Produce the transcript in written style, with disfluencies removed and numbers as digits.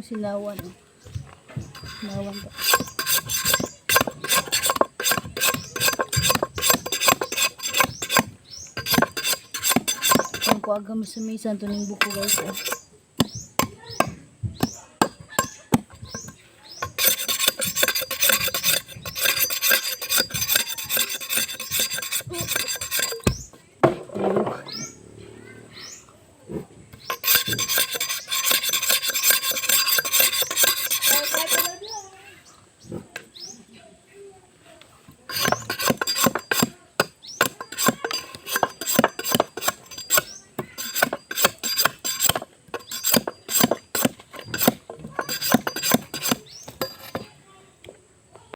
Sinawan, oh. Sinawan to. Kung ko agam sumisan to ning buko, guys, oh.